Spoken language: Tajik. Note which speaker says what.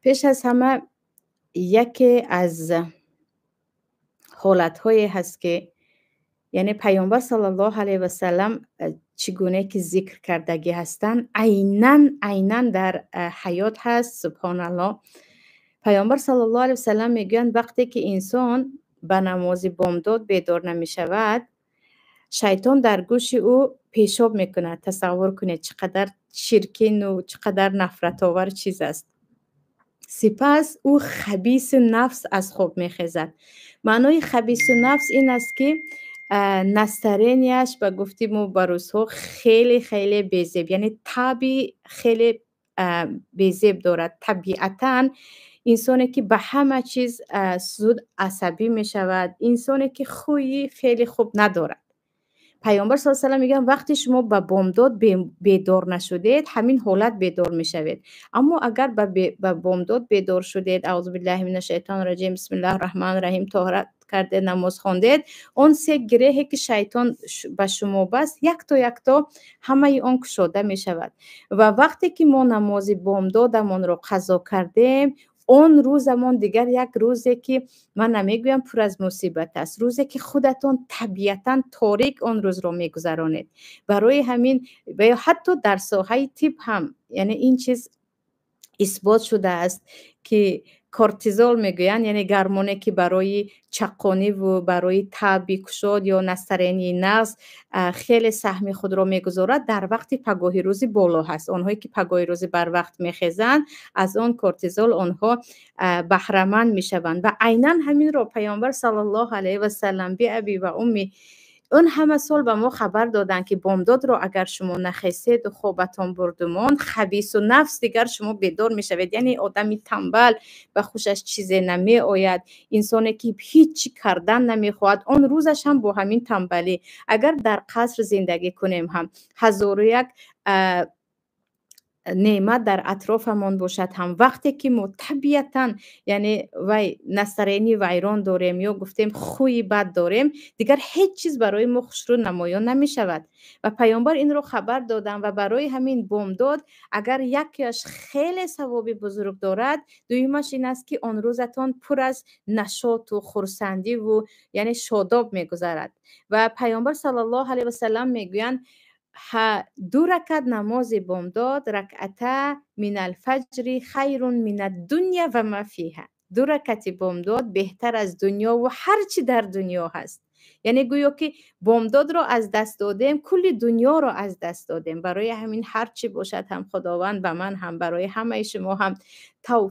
Speaker 1: Пеш аз ҳама, яке аз ҳолатҳое ҳаст, ки яъне Пайғамбар саллаллоҳу алайҳи васаллам чӣ гуна ки зикр кардагӣ ҳастанд, айнан айнан дар ҳаёт ҳаст. Субҳоналлоҳ, Пайғамбар саллаллоҳу алайҳи васаллам мегӯянд: вақте ки инсон ба намози бомдод бедор намешавад, шайтон дар гӯши ӯ пешоб мекунад. Тасаввур кунед, чӣ қадар чиркину чӣ қадар нафратовар чиз аст. Сипас ӯ хабиси нафс аз хоб мехезад. Маънои хабису нафс ин аст, ки настроения ш, ба гуфти мо ба рӯзҳо, хеле хеле безеб, яъне таби хеле безеб дорад. Табиатан инсоне ки ба ҳама чиз зуд асабӣ мешавад, инсоне ки хӯи хеле хуб надорад. Пайғамбар с салам мегӯянд: вақте шумо ба бомдод бедор нашудед, ҳамин ҳолат бедор мешавед. Аммо агар ба бомдод бедор шудед, аъузу биллаҳи мина шайтони раҷим, бисмиллаҳи раҳмони раҳим, тоҳарат кардед, намоз хондед, он се гиреҳе ки шайтон ба шумо баст, якто якто ҳамаи он кушода мешавад. Ва вақте ки мо намози бомдодамонро қазо кардем, он рӯзамон дигар як рӯзе ки ман намегӯям пур аз мусибат аст, рӯзе ки худатон табиатан торик он рӯзро мегузаронед. Барои ҳамин ва ё ҳатто дар соҳаи тиб ҳам, яъне ин чиз исбот шудааст, ки кортизол мегӯянд, яъне гормоне ки барои чаққониву барои таби кушод ё настроение и нағз хеле саҳми худро мегузорад, дар вақти пагоҳи рӯзи боло ҳаст. Онҳое ки пагоҳи рӯзи барвақт мехезанд, аз он кортизол онҳо баҳраманд мешаванд. Ва айнан ҳаминро Пайғамбар саллаллоҳу алайҳи васаллам, биаби ва умми, он ҳама сол ба мо хабар доданд, ки бомдодро агар шумо нахеседу хобатон бурду монд, хабису нафс дигар шумо бедор мешавед, яъне одами тамбал, ба хушаш чизе намеояд, инсоне ки ҳеҷ чӣ кардан намехоҳад, он рӯзаш ҳам бо ҳамин тамбалӣ. Агар дар қаср зиндагӣ кунем ҳам, ҳазору як неъмат дар атрофамон бошад ҳам, вақте ки мо табиатан, яъне вай настроение вайрон дорем ё гуфтем хӯи бад дорем, дигар ҳеҷ чиз барои мо хушрӯ намоён намешавад. Ва Паёмбар инро хабар доданд. Ва барои ҳамин бомдод агар якеаш хеле савоби бузург дорад, дуюмаш ин аст, ки он рӯзатон пур аз нашоту хурсандиву яъне шодоб мегузарад. Ва Паёмбар саллаллоҳу алайҳи васаллам мегӯянд: ду ракат намози бомдод, раката минал фаҷри хайрун минад дунья ва ма фиҳа, ду ракати бомдод беҳтар аз дунёву ҳар чӣ дар дунё ҳаст. Яъне гӯё ки бомдодро аз даст додем, кулли дунёро аз даст додем. Барои ҳамин ҳар чӣ бошад ҳам, Худованд ба ман ҳам, барои ҳамаи шумо ҳам.